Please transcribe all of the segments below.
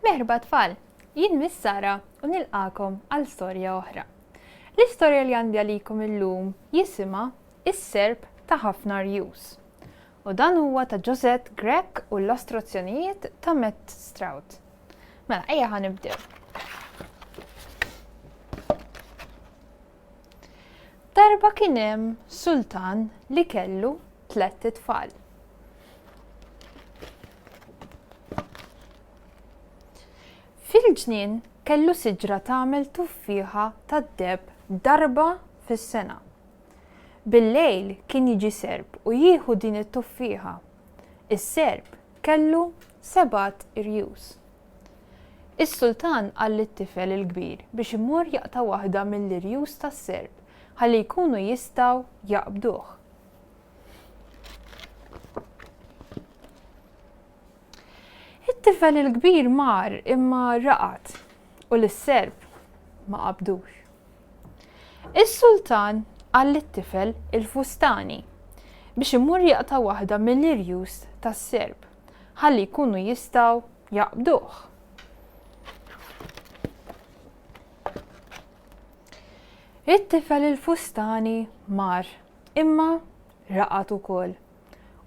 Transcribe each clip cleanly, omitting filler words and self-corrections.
Merħba tfal, jien Miss Sara u nilqakom għal storja oħra. L-istorja li għandi għalikom illum jisimha Is-Serp ta' ħafna rjus. U dan huwa ta' Josette Grech u l-illustrazzjonijiet ta' Matt Stroud. Mela, ejja ħa nibdew. Darba kien hemm sultan li kellu tlett itfal. Fil-ġnien kellu siġra tagħmel tuffieħa tad-deheb darba fis-sena. Bil-lejl kien jiġi serp u jieħu din it-tuffieħa. Is-serp kellu sebat irjus. Is-sultan qal lit-tifel il-kbir biex imur jaqta' waħda mill-irjus tas-serp ħalli jkunu jistgħu jaqbduh. It-tifel il-kbir mar imma raqad u lis-serp ma qabdux. Is-sultan qal lit-tifel il-fustani biex imur jaqta' waħda mill-irjus tas-serp ħalli jkunu jistgħu jaqbduh. It-tifel il-fustani mar imma raqad ukoll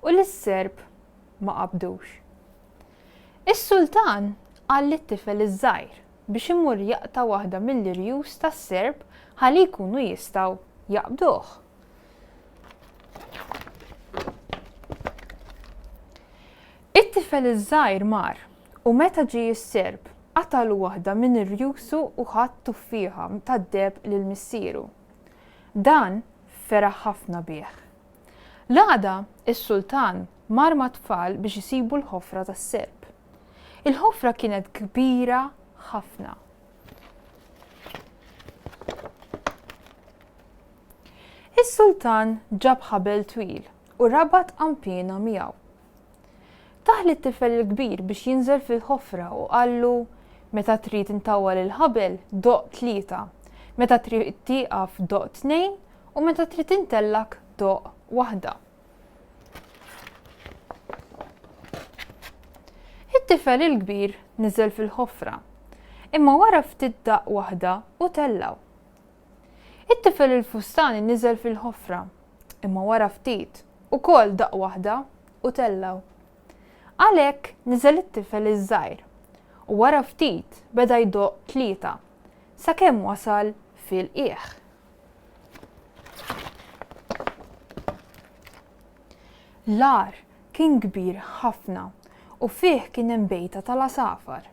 u lis-serp ma qabdux. Is-sultan qal lit-tifel iż-żgħir biex imur jaqta' waħda mill-irjus tas-serp ħalli jkunu jistgħu jaqbduh. It-tifel iż-żgħir mar, u meta ġie s-serp, qatagħlu waħda minn irjusu u ħa t-tuffieħa tad-deheb lil missieru. Dan feraħ ħafna bih. L-għada, is-sultan mar mat-tfal biex isibu l-ħofra tas-serp. Il-ħofra kienet kbira ħafna. Is-sultan ġab ħabel twil u rabat qanpiena miegħu. Tah lit-tifel il-kbir biex jinżel fil-ħofra u qallu, Meta trid intawwal il-ħabel, doqq tlieta, meta trid tieqaf doqq tnejn u meta trid intellgħek doqq waħda. It-tifel il-kbir niżel fil-ħofra, imma wara ftit daqq waħda u tellgħu. It-tifel il-fustani niżel fil-ħofra, imma wara ftit, ukoll daqq waħda u tellgħu. Għalhekk niżel it-tifel iż-żgħir, u wara ftit beda jdoqq tlieta, sakemm wasal fil-qiegħ. L-għar kien kbir ħafna u fih kien hemm bejta tal-għasafar.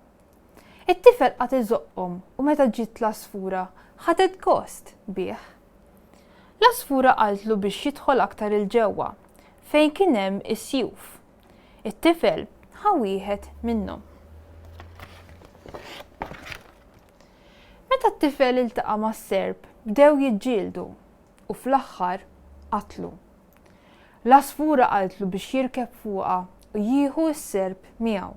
It-tifel qagħad iżoqqhom u meta ġiet l-għasfura ħadet gost bih. L-għasfura qaltlu biex jidħol aktar 'il ġewwa, fejn kien hemm is-sjuf. It-tifel ħa wieħed minnhom. Meta t-tifel iltaqa' mas-serp bdew jiġġieldu u fl-aħħar qatlu. L-għasfura qaltlu biex jirkeb fuqha u jieħu s-serp miegħu.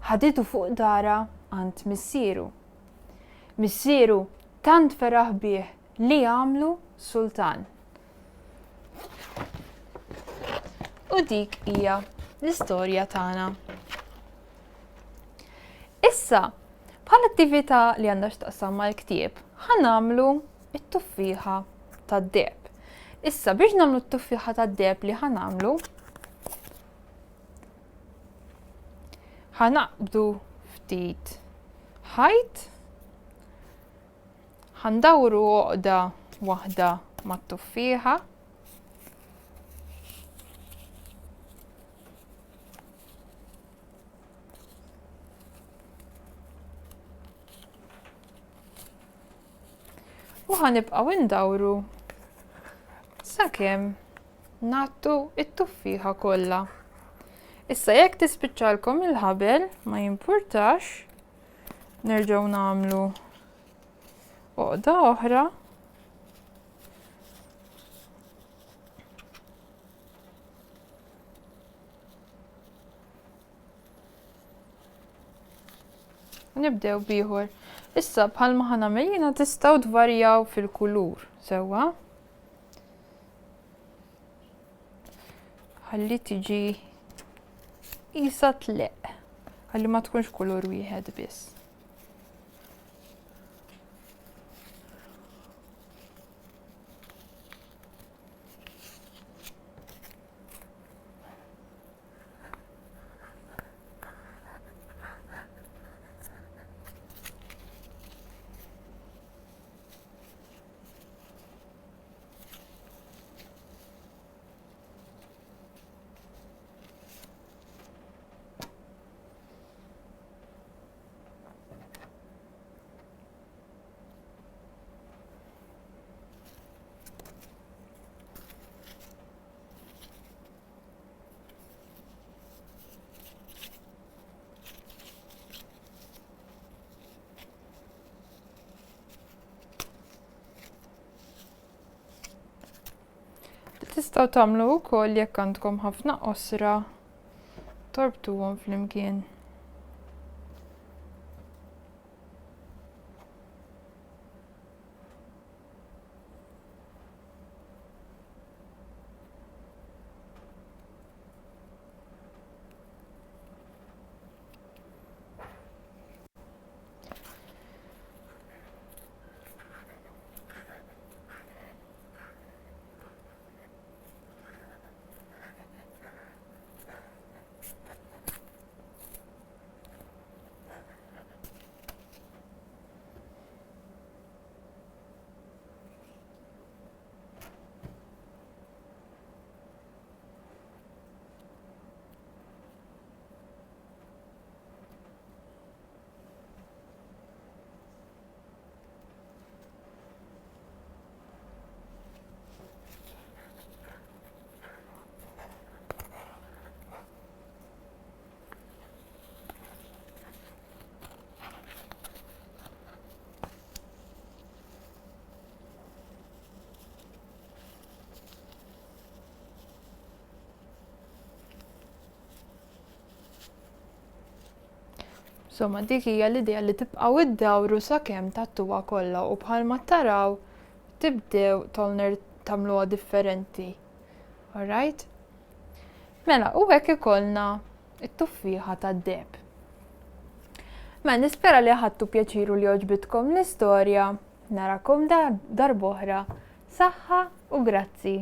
Ħaditu fuq darha għand missieru. Missieru tant feraħ bih li għamlu sultan. U dik hija l-istorja tagħna. Issa, bħala attività li għandha x'taqsam mal-ktieb, ħa nagħmlu it-tuffieħa tad-deheb. Issa biex nagħmlu t-tuffieħa tad-deheb li ħa nagħmlu ħa naqbdu ftit ħajt ħandawru għoqda waħda mat-tuffieħa U ħa nibqgħu ndawru sakemm ngħattu t-tuffieħa kollha. Issa jekk tispiċċalkom il-ħabel ma jimpurtax, nerġgħu nagħmlu għoqda oħra. Nibdew bieħor. Issa bħalma ħa nagħmel jiena tistgħu tvarjaw fil-kulur, sewwa. Ħalli tiġi isa tleq. Ħalli ma tkunx kulur wieħed biss. Tistgħu tagħmlu wkoll jekk għandkom ħafna qosra torbtuhom flimkien. Insomma, dik hija l-idea li tibqgħu iddawru sakemm tagħtuha kollha u bħalma taraw tibdew tolner tagħmluha differenti. Alright? Mela, u hekk ikollna it-tuffieħa tad-deheb. Mela, nispera li ħadtu pjaċir u li għoġbitkom l-istorja. Narakom darb'oħra. Saħħa u grazzi.